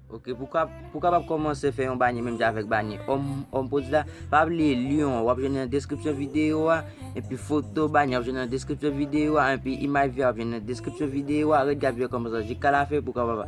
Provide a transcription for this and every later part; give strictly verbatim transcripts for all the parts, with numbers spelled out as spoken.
Ok, pou ka pou kapab kòmanse fè yon banyè menm jan avèk banyè Home, Home Pods la, pa bliye lyen an w ap jwenn nan deskripsyon videyo a, epi foto banyè w ap jwenn nan deskripsyon videyo a, epi imaj vè a w ap jwenn nan deskripsyon videyo a. Ret gade videyo kòmanse jika lafen pou kapab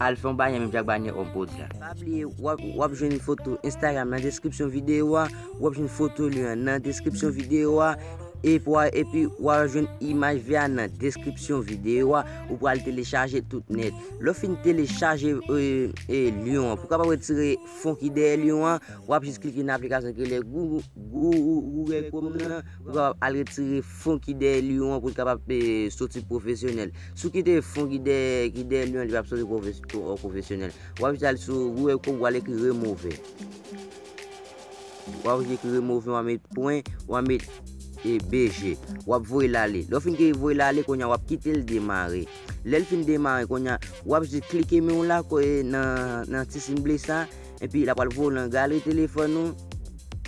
al fè yon banyè menm jan ak banyè Home Pods la. Pa bliye w ap, w ap jwenn foto Instagram nan deskripsyon videyo a, w ap jwenn foto lyen an nan deskripsyon videyo a, e pou a- epi w a jwenn imaj vè a nan deskripsyon videyo a, ou pral telechaje tout nèt. Lè w fin telechaje e, e, lyen an, pou w kapab retire fon ki dèyè lyen an, w ap jis klike nan aplikasyon ki rele Google, Google, Google Chrome nan, pou w kapab al retire fon ki dèyè lyen an, pou l kapab e, soti pwofesyonèl. Si w kite fon ki dèyè, ki dèyè lyen an, li p ap soti pwofes- pwofesyonèl. W ap jis al sou Google Chrome, w al ekri remove. W ap jis ekri remove, w ap met pwen, w ap met e, B G. W ap voye l ale. Lè w fin voye l ale, kounye a w ap kite l demare. Lè l fin demare, kounye a w ap jis klike men w la ko- e, nan, nan ti siy ble sa, epi l ap pral voye w nan galri telefòn ou.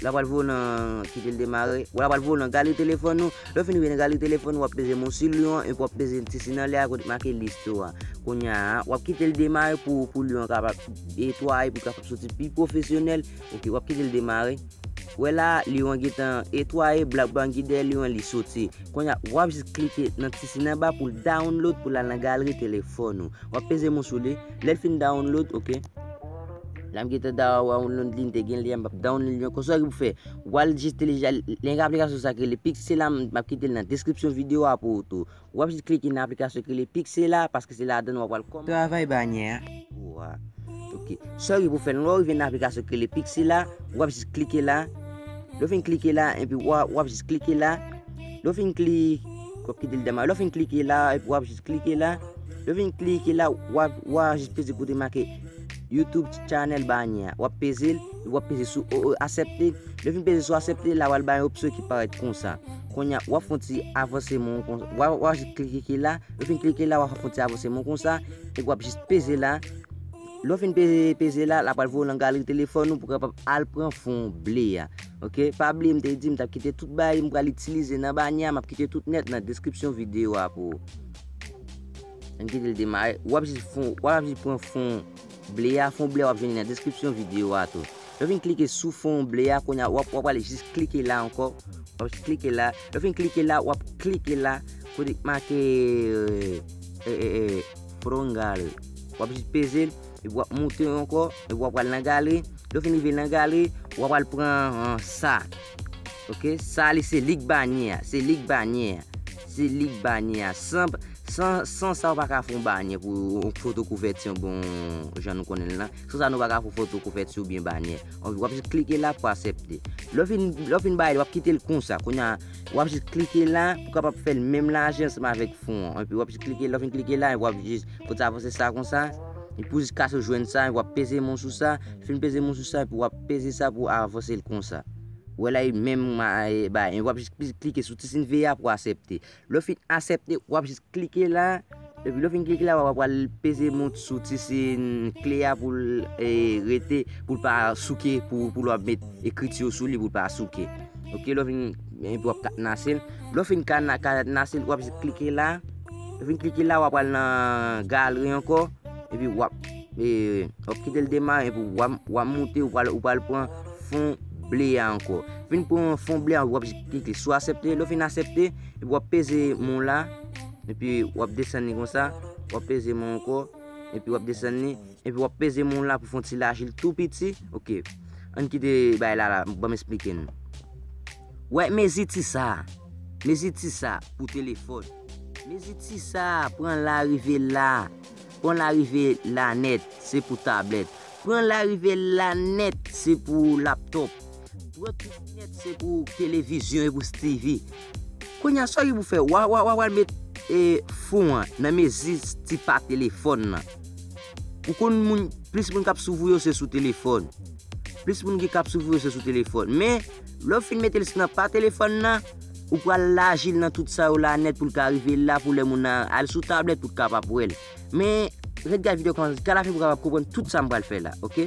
L ap pral voye w nan, kite l demare. L ap pral voye w nan galri telefòn ou. Lè w fin rive nan galri telefòn ou, w ap peze men w sou lyen an, epi w ap peze ti siy nan lè a kote make liste a. Kounye a, w ap kite l demare pou, pou lyen an kapab netwaye, pou l kapab soti pi pwofesyonèl. Ok, w ap kite l demare. Wè la, lyen an gentan netwaye, black band ki dèyè lyen an li soti. Kounye a, w ap jis klike nan ti siy anba pou l download, pou l al nan galri telefòn ou. W ap peze men w sou li. Lè l fin download, ok. La m gentan download li, m te gen li, m p ap download li ankò. Sa w gen pou fè, w al jis telechaje, lyen aplikasyon sa ki rele Pixela, m ap kite l nan deskripsyon videyo a pou ou tou. W ap jis klike nan aplikasyon ki rele Pixela, paske se ladan w ap pral kòmanse travay banyè a pou ou a. Ok. Sa w gen pou fè, lè w rive nan aplikasyon ki rele Pixela, w ap jis klike la. Lè w fin klike la, epi w a- w ap jis klike la. Lè w fin kli- w ap kite l demare. Lè w fin klike la, epi w ap jis klike la. Lè w fin klike la, w ap, w a jis peze kote make YouTube channel banyè a. W ap peze l, epi w ap peze sou o- o- aksepte. Lè w fin peze sou aksepte, la pral ba yon opsyon ki parèt konsa. Kounye a, w ap fè yon ti avanse men w konsa. W a- w a jis klike la. Lè w fin klike la, w a fè yon ti avanse men w konsa. Epi w ap jis peze la. Lè w fin peze, peze la, l ap pral voye w nan galri telefòn ou pou w kapab al pran fon ble a. Ok? Pa bliye, m te di, m t ap kite tout bagay m pral itilize nan banyè a, m ap kite tout nèt nan deskripsyon videyo a pou ou. Ann kite l demare. W ap jis fon, w ap jis pran fon ble a, fon ble a w ap jwenn li nan deskripsyon videyo a tou. Lè w fin klike sou fon ble a, kounye a, w ap, w ap ale jis klike la ankò. W ap jis klike la. Lè w fin klike la, w ap klike la. Kote k make e, e, e, e, Frongal. W ap jis peze l, epi w ap moute ankò, epi w ap pral nan galri. Lè w fin rive nan galri, w ap al pran, e, sa. Ok, sa li se lig banyè a, se lig banyè a. Se lig banyè a. San, san, san sa w pa ka fè yon banyè pou yon foto kouvèti yon bon jan nou konnen l lan. San sa nou pa ka fè yon foto kouvèti oubyen banyè. W ap jis klike la pou aksepte. Lè w fin, lè w fin bay li, w ap kite l konsa. Kounye a, w ap jis klike la pou kapab fè l menm jan ansanm avèk fon an. Epi w ap jis klike, lè w fin klike la, w ap jis fè ti avanse sa konsa. Epi pou jiskaske w jwenn sa, w ap peze men w sou sa. Fin peze men w sou sa, epi w ap peze sa pou avanse l konsa. Wè la, e menm ma- e bay, w ap jis klike sou ti siy vè a pou aksepte. Lè w fin aksepte, w ap jis klike la. Epi lè w fin klike la, w ap al peze men w sou ti siy kle a pou l, e, rete, pou l pa souke, pou, pou lè w ap met ekriti yo sou li, pou l pa souke. Ok, lè w fin, epi w ap kadnase l. Lè w fin kadna- kadnase l, w ap jis klike la. Lè w fin klike la, w ap al nan galri ankò. Epi w ap, e, w ap kite l demare, epi w ap, w ap moute, ou pral, ou pral pran fon ble a ankò. Fin pran fon ble a, w ap jis klike sou aksepte. Lè w fin aksepte, epi w ap peze men w la, epi w ap desann li konsa, w ap peze men w ankò, epi w ap desann li, epi w ap peze men w la pou fè yon ti laji l tou piti. Ok. Ann kite bagay la, la, ban m esplike nou. Wè, men zouti sa. Men zouti sa pou telefòn. Men zouti sa, pran la rive la. Pran la rive la nèt, se pou tablèt. Pran la rive la nèt, se pou laptòp. Pran tout nèt, se pou televizyon e pou TV. Kounye a, sa w gen pou fè, w a, w a, w a pral met, e, fon an nan mezi ti pa telefòn nan. Ou konn moun, plis moun k ap swiv ou yo se sou telefòn. Plis moun ki k ap swiv ou yo se sou telefòn. Men, lè w fin mete l nan pa telefòn nan, ou pral laji l nan tout sa yo la nèt pou l ka rive la pou lè moun nan al sou tablèt pou l kapab wè l. Men, ret gade videyo kòmanse jiska lafen pou w kapab konprann tout sa m pral fè la, ok?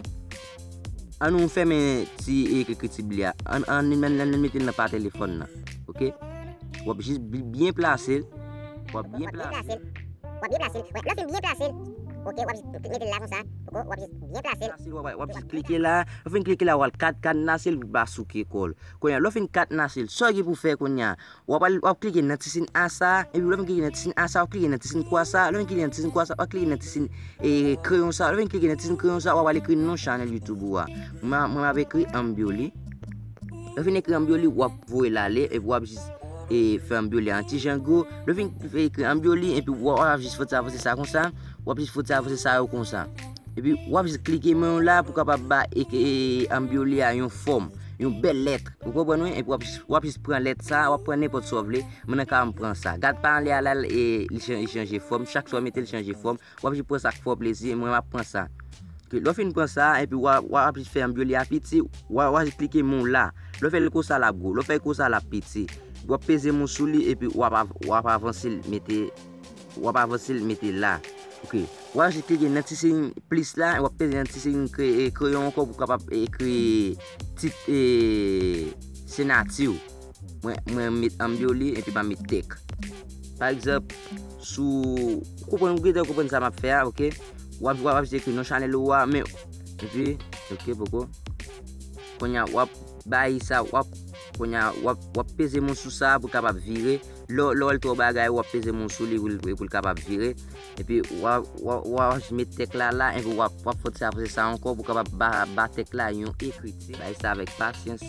Ann nou fèmen ti e, ekriti ble a. Ann, ann, ann, ann mete l nan pa telefòn nan, ok? W ap jis bi- byen plase l. W ap byen plase l. W ap byen plase l. Wè, lè w fin byen plase l, Ok, w ap jis mete l la konsa. Poko, w ap jis byen plase l. Plase l, w ap, w ap jis klike la. Lè w fin klike la, w al kat, kadnase l, ba souke kò l. Kounye a, lè w fin kadnase l, sa w gen pou fè kounye a? W ap al, w ap klike nan ti siy a sa, epi lè w fin klike nan ti siy a sa, w ap klike nan ti siy kwa sa, lè w fin klike nan ti siy kwa sa, w ap klike nan ti siy, e, kreyon sa, lè w fin klike nan ti siy kreyon sa, w ap al ekri non chanèl YouTube ou a. Mwen, mwen m ap ekri Ambioli. Lè w fin ekri Ambioli, w ap voye l ale, epi w ap jis, e, fè Ambioli a yon ti jan gwo. Lè w fin ekri Ambioli, epi w ap jis fè ti avanse sa konsa, w ap jis fè ti avanse sa yo konsa. Epi w ap jis klike men w la pou kapab ba e, e, Ambioli a yon fòm, yon bèl lèt. Ou konprann wi? Epi w ap, w ap jis pran lèt sa, w ap pran nenpòt sa w vle. Mwen nan ka m pran sa. Gad pa anlè a la, e, li chan-, li chanje fòm. Chak swa mete l chanje fòm. W ap jis pran sa k fè w plezi. Mwen m ap pran sa. Ok, lè w fin pran sa, epi w ap, w ap jis fè Ambioli a piti. W ap, w ap jis klike men w la. Lè w fè l konsa l ap gwo. Lè w fè l konsa l ap piti. W ap peze men w sou li, epi w ap av-, w ap avanse l, mete w ap avanse l mete la. Ok. W ap jis klike nan ti siy plis la, w ap peze nan ti siy kre-, e, kreyon ankò pou w kapab ekri tit, e, senati w. Mwen, mwen met Ambioli epi m ap met tèk. Pa egzanp, sou, ou konprann, ou gentan konprann sa m ap fè a, ok? W ap, w ap jis ekri non chanèl ou a, men, epi, ok, poko. Kounye a, w ap bay sa, w ap, kounye a, w ap, w ap peze men w sou sa pou l kapab vire. Lè, lè w wè l twò bagay, w ap peze men w sou li pou l, pou l kapab vire. Epi, w ap, w ap, w ap met tèk la la, epi w ap, w ap fè ti avanse sa ankò pou w kapab ba, ba tèk la yon ekriti. Bay sa avèk pasyans.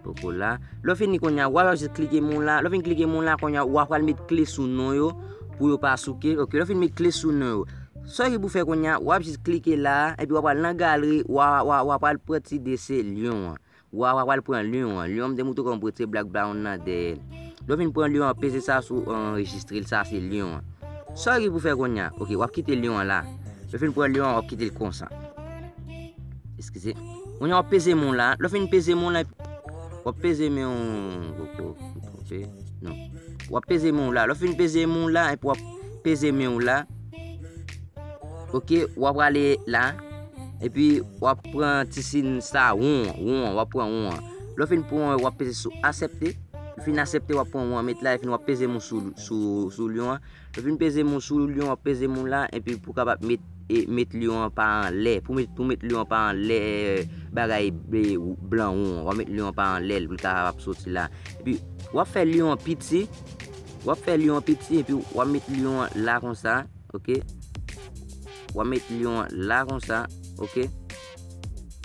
Poko la. Lè w fini kounye a, w ap jis klike men w la. Lè w fin klike men w la, kounye a, w ap pral met kle sou non yo pou yo pa souke. Ok, lè w fin met kle sou non yo. Sa w gen pou fè kounye a, w ap jis klike la, epi w ap pral nan galri, w a, w a, w ap pral pran ti desen lyon an. W a, w ap pral pran lyon an. Lyon an, m te montre w kòman pou retire black brown nan dèyè l. Lè w fin pran lyon an, peze sa sou anrejistre l, sa se lyon an. Sa w gen pou fè kounye a? Ok, w ap kite lyon an la. Lè w fin pran lyon an, w ap kite l konsa. Eskize. Kounye a w ap peze men w la. Lè w fin peze men w la, w ap peze men w, poko, m twonpe. Non. W ap peze men w la. Lè w fin peze men w la, epi w ap peze men w la. Ok, w ap prale la. Epi w ap pran ti siy sa, won, won, w ap pran won an. Lè w fin pran won, w ap peze sou aksepte. Lè w fin aksepte, w ap pran won an, met la, epi w ap peze men w sou, sou, sou lyon an. Lè w fin peze men w sou lyon, w ap peze men w la, epi pou w kapab met, e, met lyon an pa anlè. Pou met, pou met lyon an pa anlè, e, bagay, e, blan won an. W ap met lyon an pa anlè l, pou l kapab soti la. Epi, w ap fè lyon an piti. W ap fè lyon an piti, epi w ap met lyon an la konsa, ok? W ap met lyon an la konsa, ok?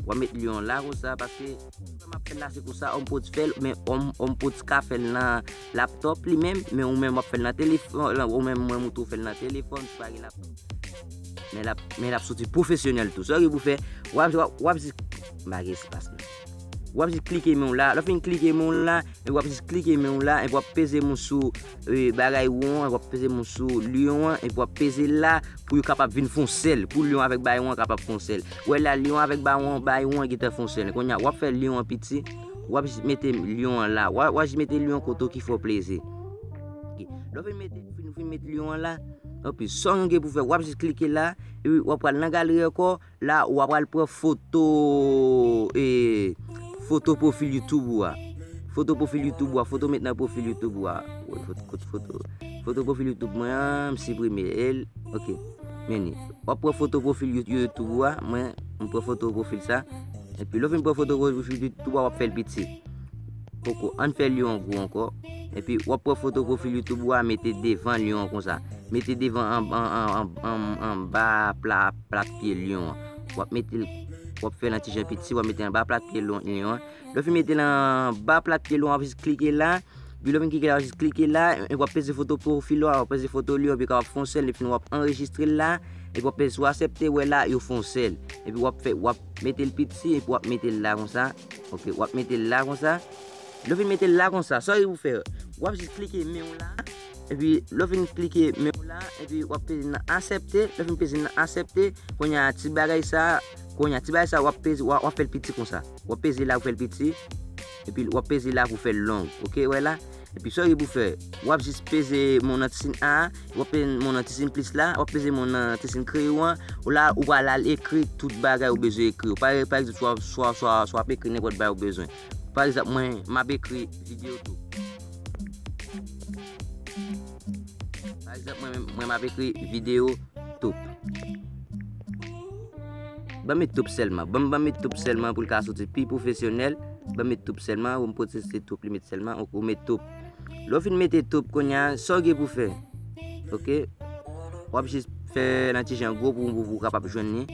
W ap met lyon an la konsa, paske sa m ap fè l la, se konsa, HomePod fè l, men Home, HomePod ka fè l nan laptop li menm, men ou menm w ap fè l nan telefòn, ou menm mwen montre w fè l nan telefòn, si w pa gen laptop. Men l ap, men l ap soti pwofesyonèl tou. Sa w gen pou fè, w ap, w ap, w ap jis, m pa gen espas non. W ap jis klike men w la, lè w fin klike men w la, epi w ap jis klike men w la, epi w ap peze men w sou, e, bagay won an, epi w ap peze men w sou lyon an, epi w ap peze la, pou yo kapab vin fè yon sèl, pou lyon avèk bawon an kapab fè yon sèl. Wè la, lyon avèk bawon, bawon an gentan fè yon sèl. Kounye a, w ap fè lyon an piti, w ap jis mete lyon an la. W ap, w ap jis mete lyon kote w ki fè w plezi. Ok. Lè w fin mete, fin, fin mete lyon an la, epi sa w gen pou fè, w ap jis klike la, epi w ap pral nan galri ankò, la, w ap pral pran foto, e, foto pwofil YouTube ou a. Foto pwofil YouTube ou a, foto met nan pwofil YouTube ou a. Woy, foto, kot foto? Foto pwofil YouTube mwen an, m siprime l. Ok, men li. W ap pran foto pwofil You-, YouTube ou a, mwen, m pran foto pwofil sa. Epi, lè w fin pran foto pwofil YouTube ou a, w ap fè l piti. Poko, ann fè lyon an gwo ankò. Epi, w ap pran foto pwofil YouTube ou a, mete devan lyon an konsa. Mete devan an, an, an, an, an, anba pla, plat pye lyon an. W ap mete l, w ap fè l yon ti jan piti, w ap mete l anba plat pye lyon, lyon an. Lè w fin mete l anba plat pye lyon an, w ap jis klike la. Epi lè w fin klike la, w ap jis klike la, e w ap peze foto pwofil la, w ap peze foto lyon, epi w ap fè yon sèl, epi w ap anrejistre l la, epi w ap peze sou aksepte, wè la, yo fè yon sèl. Epi w ap fè, w ap mete l piti, epi w ap mete l la konsa. Ok, w ap mete l la konsa. Lè w fin mete l la konsa, sa w gen pou fè? W ap jis klike men w la. Epi lè w fin klike men w la, epi w ap peze nan aksepte. Lè w fin peze nan aksepte, kounye a ti bagay sa, kounye a ti bagay sa, w ap peze, w ap, w ap fè l piti konsa. W ap peze la pou fè l piti. Epi w ap peze la pou fè l long. Ok, wè la? Epi sa w gen pou fè, w ap jis peze men w nan ti siy a, w ap peze men w nan ti siy plis la, w ap peze men w nan ti siy kreyon an, ou la, ou pral al ekri tout bagay ou bezwen ekri. Pa, pa egzanp, swa, swa, swa, swa w ap ekri nenpòt bagay ou bezwen. Pa egzanp, mwen, m ap ekri videyo tou. Pa egzanp, mwen, mwen, m ap ekri videyo Top. Ban m met top sèlman. Ban m, ban m met top sèlman pou l ka soti pi pwofesyonèl. Ban m met top sèlman. Ou m pote se top li met sèlman. Ok, ou met top. Lè w fin mete top kounye a, sa w gen pou fè? Ok. W ap jis fè l yon ti jan gwo pou, pou, pou w kapab jwenn li.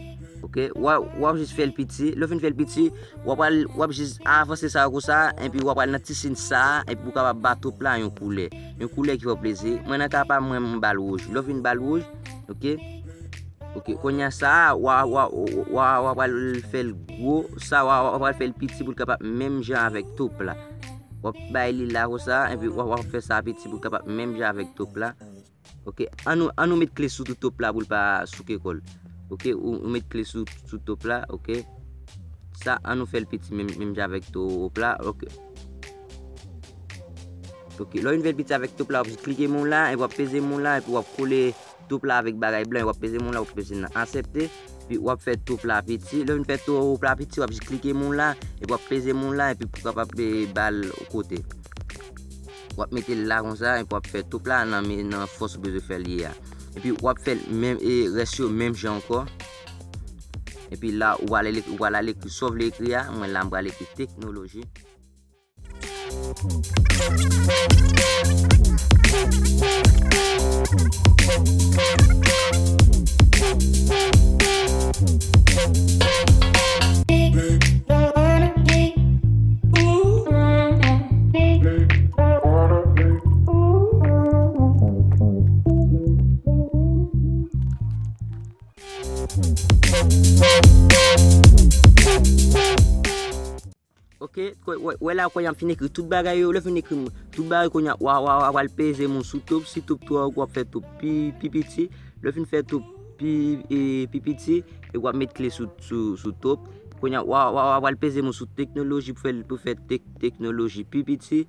Ok. W ap, w ap jis fè l piti. Lè w fin fè l piti, w ap al, w ap jis avanse sa yo konsa, epi w ap al nan ti siy sa a, epi pou w kapab ba top la yon koulè. Yon koulè ki fè w plezi. Mwen nan ka pa mwen, m ba l wouj. Lè w fin ba l wouj, ok? Ok, kounye a sa a, w a, w a, w a, w a pral fè l gwo, sa w a, w a pral fè l piti pou l kapab menm jan avèk top la. W ap bay li la konsa, epi w a, w a fè sa piti pou l kapab menm jan avèk top la. Ok, ann nou, ann nou met kle sou tout top la pou l pa souke kò l. Ok, ou, ou met kle sou, sou top la, ok. Sa, ann nou fè l piti menm, menm jan avèk top la, ok. Ok, lè w fin fè l piti avèk top la, w ap jis klike men w la, epi w ap peze men w la, epi w ap kole top la avèk bagay blan, w ap peze men w la, w ap peze nan aksepte, epi w ap fè top la piti. Lè w fin fè top la piti, w ap jis klike men w la, epi w ap peze men w la, epi pou w kapab, e, ba l kote. W ap mete l la konsa, epi w ap fè top la nan, nan fòs ou bezwen fè l ye a. Epi w ap fè l menm, e, rès yo menm jan ankò. Epi la, ou pral al, ou pral al ekri sa w vle ekri a. Mwen la, m pral ekri teknoloji. Ok, wè, wè la, kounye a m fin ekri tout bagay yo. Lè w fin ekri m tout bagay, kounye a, w a, w a, w a pral peze men w sou top. Si top twò gwo, w ap fè top pi, pi piti. Lè w fin fè top pi, e, pi piti, e w ap met kle sou, sou, sou top. Kounye a, w a, w a, w a pral peze men w sou teknoloji pou fè, pou fè tek-, teknoloji pi piti.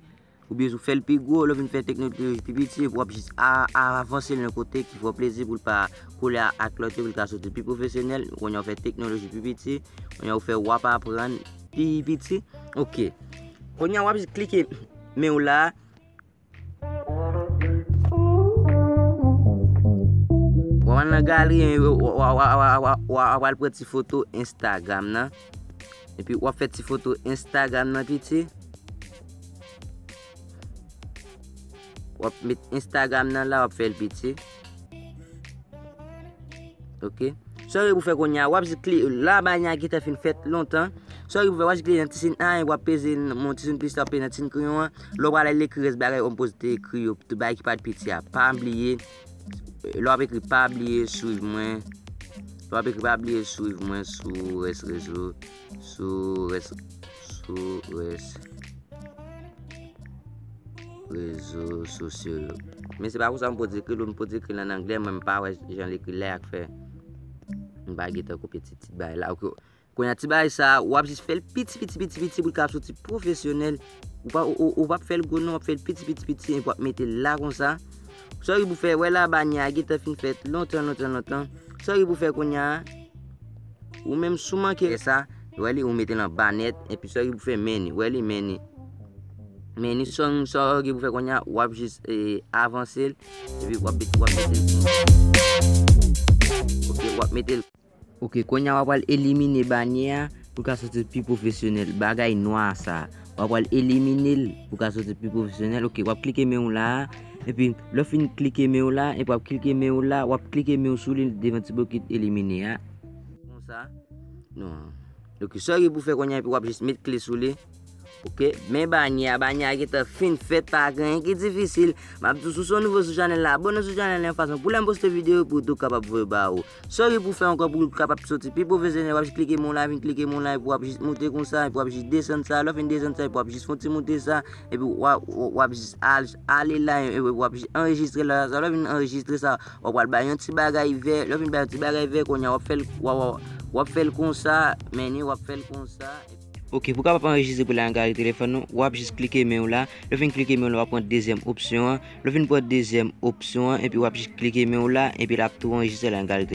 Oubyen si w fè l pi gwo, lè w fin fè teknoloji pi piti, epi w ap jis a, a, avanse l yon kote ki fè w plezi pou l pa kole a, ak lòt yo, pou l ka soti pi pwofesyonèl. Kounye a w fè teknoloji pi piti, kounye a w fè w ap aprann pi piti. Ok. Kounye a w ap jis klike men w la. W ap al nan galri, w, w, w, w, w, w, w, w ap al pran ti foto Instagram nan. Epi w ap fè ti foto Instagram nan piti. W ap met Instagram nan la, w ap fè l piti. Ok. Sa w gen pou fè kounye a, w ap jis kli-, la banyè a gentan fin fèt lontan. Sa w gen pou fè, w ap jis klike nan ti siy a, w ap peze nan, mon ti siy plis, w ap peze nan ti siy kreyon an. Lè w pral al ekri rès bagay, ou poze te ekri yo, tout bagay ki pa t piti a. Pa bliye, lè w ap ekri, pa bliye swiv mwen. Lè w ap ekri, pa bliye swiv mwen sou rès rezo, sou rès, sou rès rezo sosyo yo. Men se pa konsa m poze ekri l, m poze ekri l an anglè, mwen m pa wè jan l ekri la, sa k fè m pa gentan kopye ti, ti bagay la. Ok. Kounye a ti bagay sa, w ap jis fè l piti, piti, piti, piti pou l ka soti pwofesyonèl. Ou pa, ou, ou, ou p ap fè l gwo non, w ap fè l piti, piti, piti, epi w ap mete l la konsa. Sa w gen pou fè, wè la banyè a gentan fin fèt lontan, lontan, lontan. Sa w gen pou fè kounye a, ou menm si w manke sa, wè li, ou mete l anba nèt, epi sa w gen pou fè, men li, wè li, men li. Men li, sa w, sa w gen pou fè kounye a, w ap jis, e, avanse l, epi w ap, w ap mete l konsa. Ok, w ap mete l. Ok, kounye a w ap al elimine banyè a pou l ka soti pi pwofesyonèl. Bagay nwa sa, w ap al elimine l pou l ka soti pi pwofesyonèl. Ok, w ap klike men w la, epi lè w fin klike men w la, epi w ap klike men w la, w ap klike men w sou li devan ti bokit elimine a. Konsa. Non. Ok, sa w gen pou fè kounye a, epi w ap jis met kle sou li. Ok, men banyè a, banyè a gentan fin fèt, pa gen anyen ki difisil. M ap di w, si w se yon nouvo sou chanèl la, abòne sou chanèl la yon fason pou lè m poste videyo pou tou kapab voye ba ou. Sa w gen pou fè ankò pou l kapab soti pi pwofesyonèl, w ap jis klike men w la, vin klike men w la, epi w ap jis moute konsa, epi w ap jis desann sa, lè w fin desann sa, epi w ap jis fè yon ti moute sa, epi w ap, w ap jis al-, ale la, epi w ap jis anrejistre la, sa, lè w fin anrejistre sa, w ap pral bay yon ti bagay vè, lè w fin bay yon ti bagay vè, kounye a w ap fè l, w ap, w ap, w ap fè l konsa, men ni w ap fè l konsa. Ok, pou w kapab anrejistre pou l al nan galri telefòn ou, w ap jis klike men w la. Lè w fin klike men w la, w ap pran dezyèm opsyon an. Lè w fin pran dezyèm opsyon an, epi w ap jis klike men w la, epi l ap tou anrejistre al nan galri